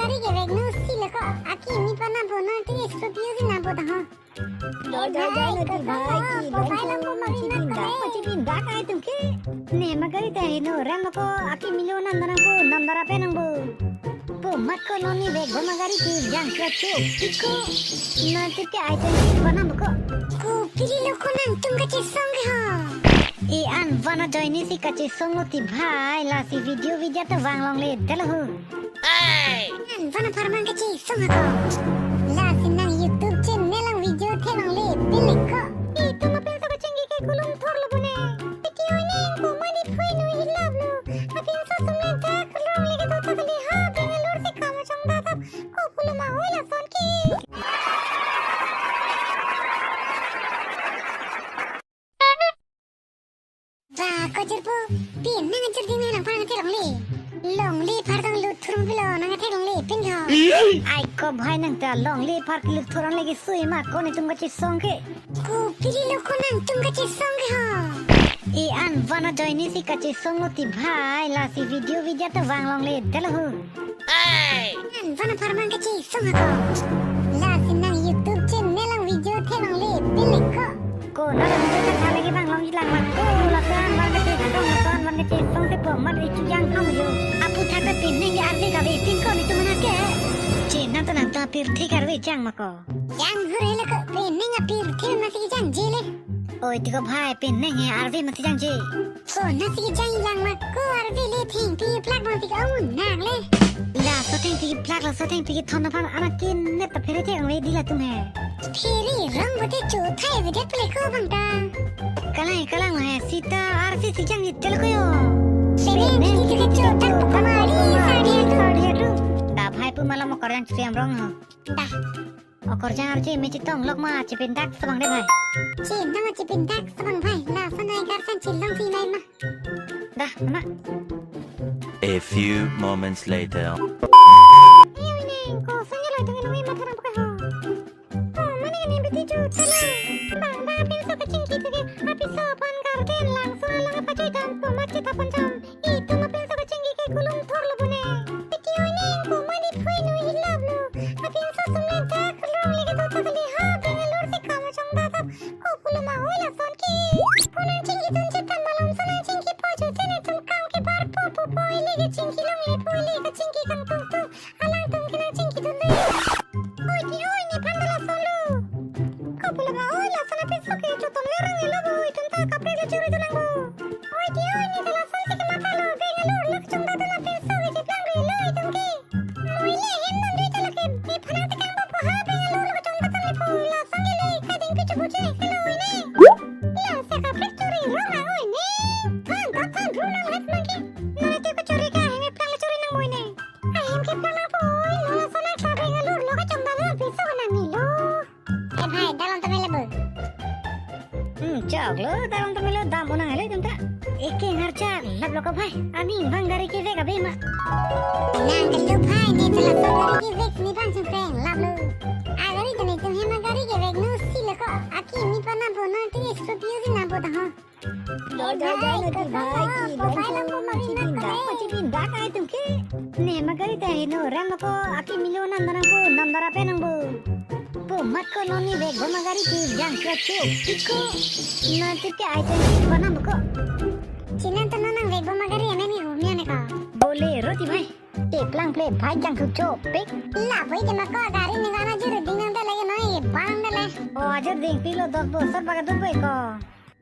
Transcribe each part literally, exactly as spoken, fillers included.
Tui kevek nu si le ko, akimi panampo, nang tui Scorpio si nampo ta ho. Jai jai jai, nang ti bhai, ki long mobile lampo, mari chibin dak, ko chibin dak ai atum ke. Ne ma gari ta heno, ram ko akimi lo, nam dara po, nam dara pen nangpo. Po mat ko non ne vekbom ma gari ke, jang kra chu, piko. Nang ti ke ai pen si panampo ko. Ko pili lo ko nangtum kachesong ke ho. E an vana join si kachesong lo ti bhai, lasi video video ta vang longle detlo ho. Hey! An vana pharman kachesong ako. Lasi nang YouTube channel along video theklongle pin le ko. Itum apinso kachingki ke kulum thorlo bone. Piki oining ko mani phui nu hilap lo. Apinso sumle dak longle ke to thakli ha, Bangalore si kam chongda thap. Ko kulum ma oi lason ke. Ba, ko jirpo, pin nang ajir ding nang phan theklongle. Longle phar tang lut thurung pilo, nang theklongle pin ho. Ai ko bhai, nang ta longle phar lut thurung lagi sui ma, ko netum kachesong ke. Ko pili lo ko nangtum kachesong ke ho. E an vana join si kachesong lo ti bhai, lasi video video ta vang longle detlo ho. Hey! An vana pharman kachesong ako. Lasi nang YouTube channel along video theklongle pin le ko. Ko nang video ta tha lagi vang long lang ma ko, lason vana kachesong, lason vana kachesong si po mat ichu jang ham yo. Aputhak ta pin nang ke arve kave pin ko netum mana ke. Che nang ta nang ta pirthe arve jang ma ko. Jang hure le ko, pin nang apirthe masi jangje le. Oi ti ko bhai, pin nang he arve masi jangje. Ko nasi ke jang lang ma ko arve le, thengpi plak bang ti ke amun nang le. Laso thengpi plak, laso thengpi thon aphan anak kin net ta phere thek ang le di latum he. Phere rong bote cho thai video play ko bang ta. Kalang kalang he sita arve si jang ni tel ko yo. Phere ne ti ke cho tak ko mari sari tu. Ta bhai pu malam okorjang churi amrong ho. Ta. Okorjang arje me chetong lok ma, chepindak sabang de bhai. Chenam chepindak sabang bhai, lason ai garsan chelong si nai ma. Dah, mana? A few moments later. Iyo ini, ko sanya lo itu ngenui matha nang pakai ho. Oh, mana ini beti ju tala. Bang, bang, apinso kachingki tu ke, apinso aphan garden langsung along apa cuy dan, po mat kita pon jam. Itum apinso kachingki ke kulum thorlo bone. Piki oining ko mani phui nu hilap lo. Apinso sumle dak longle ke to thakli ha, Bangalore si kam chongda thap. Ko kulum ma oi lason ke. Ko nang chingki dun chetan malom so nang chingki po ju te netum kam ke bar po po po ile ke chingki longle po ile ke chingki kangtung tung. Alangtum ke nang chingki dun le. Oi ti oi nephan ta lason lo. Ko kulum ma oi lason apinso ke chotong le rang le lo bo, itum ta kaprek le churi dun nang bo. Oi ti oi ne ta lason si ke matha lo, Bangalore lok chongda dun apinso ke cheplang re lo itum ke. Moi le hem dam dui ta lake, iphan nang tekang bo po ha, Bangalore lok chongda dun le po, lason ke le kading pi chubu che ke lo oi ne. Laso kaprek churi rong rang oi ne. Than ta than ru nang het mang ke. Nang te ko churi ka hem eplang le churi nang moi ne. Ahem keplang nang po oi, lo lason nang sa Bangalore lok chongda dun apinso nang ni lo. Eh bhai, dalon tame le bo. Hmm, chok lo, dalon tame lo, dam unang hele itum ta. Eke ngar chak lap lo ko bhai, aning bang gari kevek ave ma. Nang kelu bhai, ne chala sa gari kevek ni bang chingkreng lap lo. A gari tame tum hem a gari kevek nu si le ko, akimi panampo, nang ti Scorpio si nampo ta ho. Jai jai jai, nang ti bhai, ki long mobile lampo, mari chibin dak, ko chibin dak ai atum ke. Ne ma gari ta heno, ram ko akimi lo, nam dara po, nam dara pen nangpo. Po mat ko non ne vekbom ma gari ke, jang kra chu, piko. Nang ti ke ai pen si panampo ko. Chenam ta non nang vekbom ma gari amen ke humya ne ko. Bolero ti bhai. Cheplang ple bhai, jang thu chopik. Lapu ite ma ko gari ne gana jur ding nang ta lagi noi bang ta le. O ajur ding pilo, dos bosor baka dur boi ko.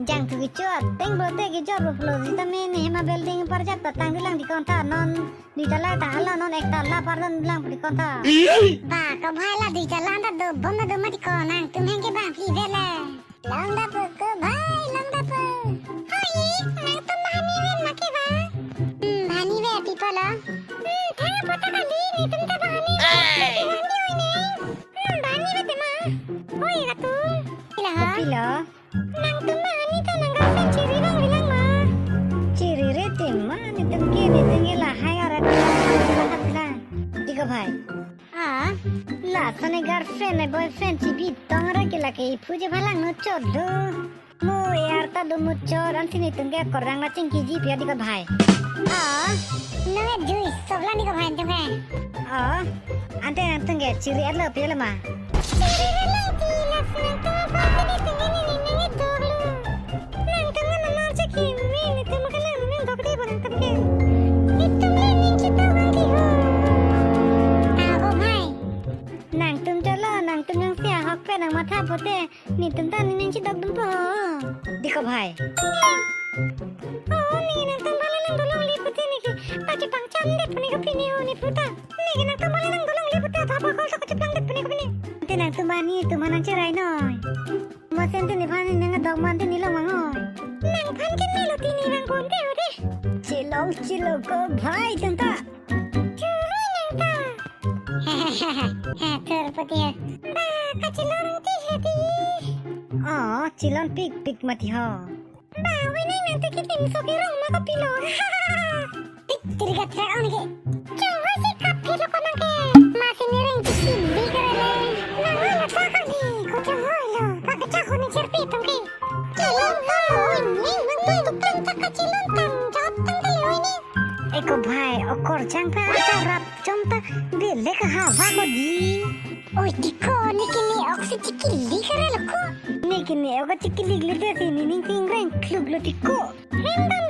Jang thu kecho ateng pulote kejor pulo sitame ne hem a building parjat patang dilang dikon tha, non dui tala ta hala, non ek tala pardon lang dikon tha. Ba ko bhai, la dui tala ta dobom na doma dikon, nangtum hem ke bang phli vet le. Long da po ko bhai, long da po. Hoi, nangtum bahani vet ma ke ba? Hmm, bahani vet pi pulo. Hmm, thang apo ta kali, netum ta bahani vet. Hey! Bahani oi ne. Hmm, bahani vet ma. Hoi ka tu. Pilo ho? Pilo. Nangtum bahani ta nang girlfriend chiri bang bilang ma. Chiri re ti ma, netum ke, netum ke lahai arat bilang. Di ko bhai. Ah, lason ne girlfriend ne boyfriend chibi tong ra ke lake iphu je bhalang no chot do. Mo yar ta do mo chot, ansi netum ke akorjang la chingki ji pi di ko bhai. Ah, Nang juice sok lang ni ko bhai tung ke. Oh, ante nangtum ke chiri-et lo pi lo ma? Chiri-et lo ti la nangtum apa sini tung ke ni ni nang doklo. Nangtum nang nang chekimi netum ke nang nang dok de bo nangtum ke. Itum le ning chita bang ki ho. Ako bhai. Nangtum cholo, nangtum nang si ahok pen nang matha pote. Netum ta nening chidok dun po. Di ko bhai. Oh, ne nangtum bala nang dolongle pute ne ke. Pachepangcham det puni ko pini ho ne puta. Ne ke nangtum bala nang dolongle pute thapa kol sa kacheplang det puni ko pini. Te nangtum bani tum nang cherai noi. Masen te nephan ne nang dok man te ne long mang noi. Nangphan ke ne lo ti ne bang kon te ho de. Chelong chelong ko bhai tum ta. Churui nang ta. Ha, thurpoti ha. Ba, kachelong ti he di. Oh, chelong pikpik mati ho. Ba, wai nang nang te kitim so kirong ma kopilo. Tik tiri ka thrak ang ke. Chong hoi si kap philo ko nang ke. Masi ne reng chisi bi kare le. Nang lo ta ka ni ko chong hoi lo. Ba ka cha ko ni cherpi tung ke. Chelong ta lo ni nang tu tu kan ta kachelong tang jot tang ke le ni. Eko bhai, okorjang ta acha rap chom ta belek hawa ko di. Oi, di ko, ne ke ne-ok si chikili kare lo ko. Ne ke ne-ok chikili le de si nening ting reng kluk lo di ko. Hendam